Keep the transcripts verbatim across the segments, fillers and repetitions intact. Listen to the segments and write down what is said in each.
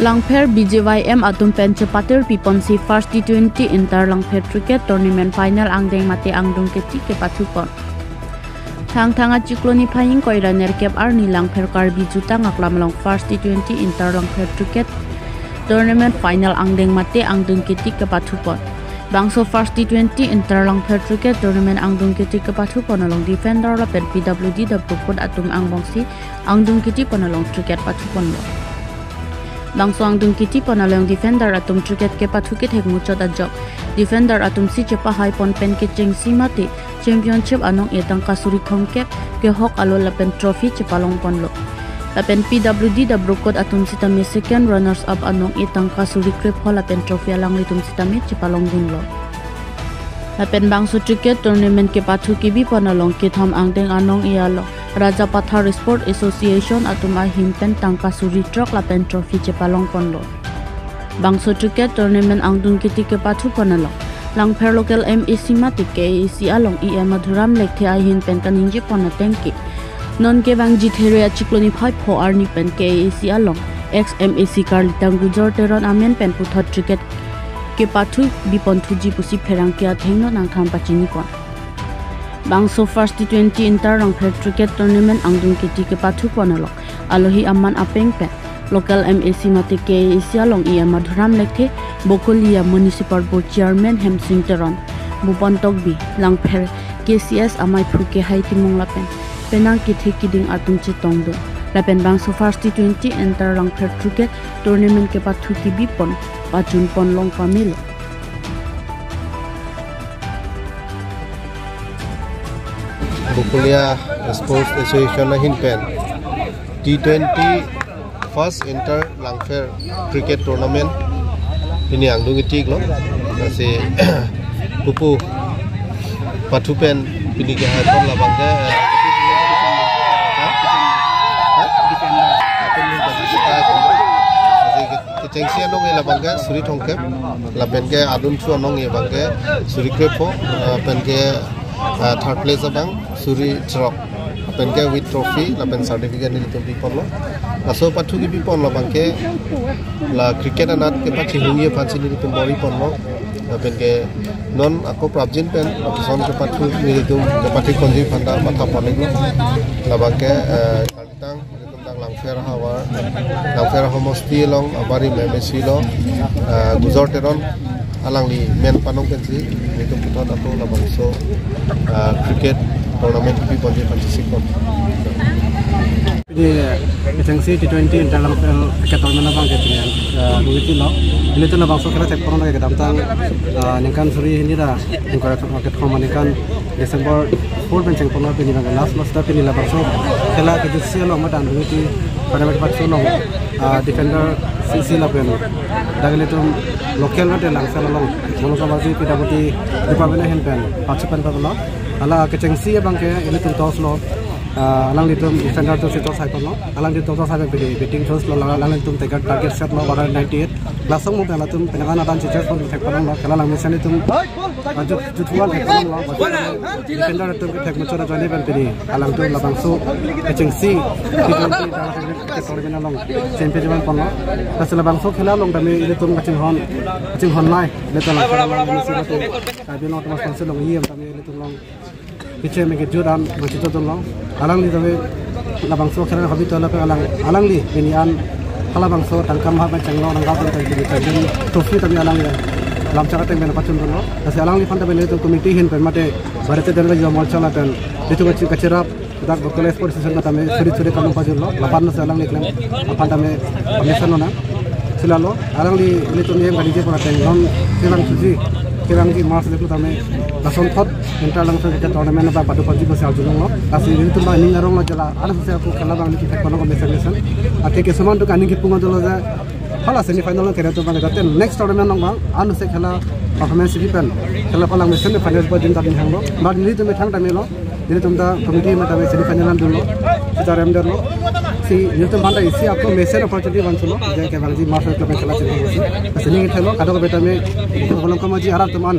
Langpher B J Y M atum pen chepatir piponsi first T twenty Inter Langpher Cricket Tournament final angdeng mate angdung keti kepathupon. Thangthang achiklo niphai ingkoi ra nerkep arni Langpher Karbi Jutang Aklam along first T twenty Inter Langpher Cricket Tournament final angdeng mate angdung keti kepathupon. Bangso first T twenty Inter Langpher Cricket Tournament angdung keti kepathupon along defender lapen P W D Dobrokot atum angbongsi angdung ketipon along cricket pathuponlo. Bangso angdung ketipon along defender atum cricket kepathu kethek muchot ajok defender atumsi chepahaipon pen kechengsi mate championship anong-e tangka suri thomkep kehok alo lapen trophy chepalongponlo. Lapen P W D Dobrokot atum sitame second runners up anong-e tangka suri krepho lapen trophy alanglitum sitame chepalongdunlo. Lapen bangso cricket tournament kepathu kebipon along kethom angdeng anong-e along Rajapathar Sport Association atum ahin pen tangka suri throk lapen trophy chepalongponlo. Bangso cricket tournament angdung keti kepathupon along Langpher local M A C mate K A A C along E M Madhuram Lekthe ahin pen kaningjepon atengke, non kevangji There achiklo niphai pho arni pen K A A C along ex M A C Karlitang Gujor Teron amen pen puthot cricket kepathu bipon thuji pusi pherangke athengno nangthan pachinipon. Bangso first T twenty Inter Langpher Cricket Tournament angdung keti kepathupon along alohi aman apeng pen local M A C mate K A A C along E M Madhuram Lekthe, Bokolia Municipal Board Chairman Hemsing Teron, Bhupan Tokbi, Langpher K C S amaiphu Kehai Timung lapen penang kethe kiding atum chetongdun. Lapen bangso first T twenty Inter Langpher Cricket Tournament kepathu kebipon pachunpon long pamelo. Bokolia Sports Association ahin pen T twenty first Inter Langpher Cricket Tournament pini angdung itiklo. Lasi pupu pathu pen pini kehaipon labangke, eh, ha? Ha? Lasi ke-, kechengsi anong-e labangke suri thomkep, lapenke adunthu anong-e abangke suri krepho, eh, penke, eh, third place abang suri throk, lapenke with trophy lapen certificate nelitum piponlo. Laso pathu kebipon labangke la cricket anat kepachihungji aphansi nelitum bor-iponlo. Lapenke non ako prapjin pen lapuson kepathu nelitum kepathuponji aphanta mathaponlo. Labangke, eh, Karlitang, nelitum dak Langpher havar, Langpher homosti along abari M A C lo, eh, Gujor Teron alangli men panong pensi nelitum puthot ako labangso, eh, cricket tournament kepiponji aphansi sikon. Pini kechengsi T twenty Inter Langpher Cricket Tournament abangke pini, eh, bukiti lo. Pini tu labangso khela thekpon lake kedamtang, eh, ningkan suri hini ra, ningkan kethom ningkan December four pen chengponlo, pini abangke last lo, seta pini labangso khela kejutsi along madan bukiti pada pada pathu along, ah, defender C C lapen dak ilitum local mate Langpher along Mono Kamaji P W D department ahin pen pathu pen pathulo. Hala kechengsi abangke ilitum toss lo, ah, alanglitum defender atumsi toss haiponlo. Alangli toss haipen pini batting first lo, alanglitum target, target set lo, one hundred ninety-eight. Lason mo pen latum penang an adan chechesponlo, thekponlo, khela langmesen itum, ah, jut, juthuan thekponlo. Defender atum kethek muchot ajoine pen pini alangtum labangso kechengsi T twenty Inter Langpher Cricket Tournament along championship ponlo. Lasi labangso khela along tame ilitum kachinghon, kachinghon nai, ilitum Langpher along isi batu Karbi Anglong Autonomous Council along E M tame ilitum along pichem ke jut an machito dunlo. Alangli tame labangso khela hobby to lapen alang, alangli pini an halabangso tangka maha pen chenglo nangkap pen pini champion trophy tame alangli lamchak ateng pen pachun dunlo. Lasi alangliphan tame ilitum committee ahin pen mate Bharatiya Janata Yuva Morcha lapen ilitum kachi-, kachirap dak Bokolia Sports Association tame suri suri kanong pajirlo, lapen si alangli keklem aphan tame permission lonang. Sila lo, alangli ilitum E M kaningje pon ateng non kevangthuji, kevangji March le tame lasonthot Inter Langpher Cricket Tournament abang padu panji pusi arjulonglo. Lasi ilitum abang ning aronglo je la, alas si ako khela abang ilitum thekponlo ko mesen mesen. Athe kisuman atum kaning kipung dolo je, hala semi final along kere atum abang jate next tournament along abang, ansi khela performance kepi pen khela palang mesen final pajin tame hanglo. But nelitum methang tame lo, nelitum ta committee amat tame semi final an dunlo, sita remdetlo. Si nelitum aphan ta isi ako mesen opportunity vangthulo, je kevangji March club khela chengsi. Lasi ning ithelo, kadokave tame, Kolom Kamaji arat atum an,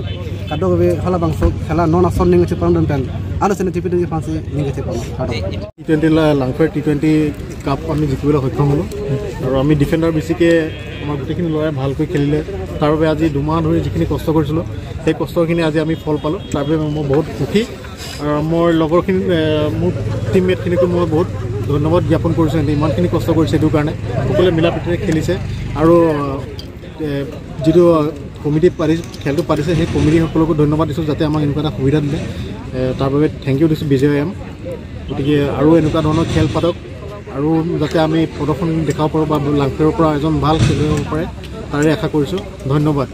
kadokave halabangso khela non ason ning chepangdun pen, ano sene tipi dun aphansi ning chepanglo, kadokave. T twenty la Langpher T twenty Cup আমি জিকিবলৈ সক্ষম হ'লোঁ আৰু আমি ডিফেণ্ডাৰ বেছিকৈ আমাৰ গোটেইখিনি ল'ৰাই ভালকৈ খেলিলে। তাৰ বাবে আজি দুমাহ ধৰি যিখিনি কষ্ট কৰিছিলোঁ, সেই কষ্টখিনি আজি আমি ফল পালোঁ। তাৰ বাবে মই বহুত সুখী। আৰু মোৰ লগৰখিনি, এ, মোৰ টিমমেটখিনিকো মই বহুত ধন্যবাদ জ্ঞাপন কৰিছোঁ। সিহঁতে ইমানখিনি কষ্ট কৰিছে এইটো কাৰণে, সকলোৱে মিলা প্ৰীতিৰে খেলিছে। আৰু, এ, যিটো কমিটি পাতি, খেলটো পাতিছে, সেই কমিটিসকলকো ধন্যবাদ দিছোঁ, যাতে আমাক এনেকুৱা এটা সুবিধা দিলে। এ, তাৰ বাবে থেংক ইউ দিছোঁ বিজয় এম। গতিকে আৰু এনেকুৱা ধৰণৰ খেল পাতক, আৰু যাতে আমি প্ৰদৰ্শন দেখাব পাৰোঁ বা লাংখেইৰ পৰা এজন ভাল খেলুৱৈ হ'ব পাৰে, তাৰে আশা কৰিছোঁ। ধন্যবাদ।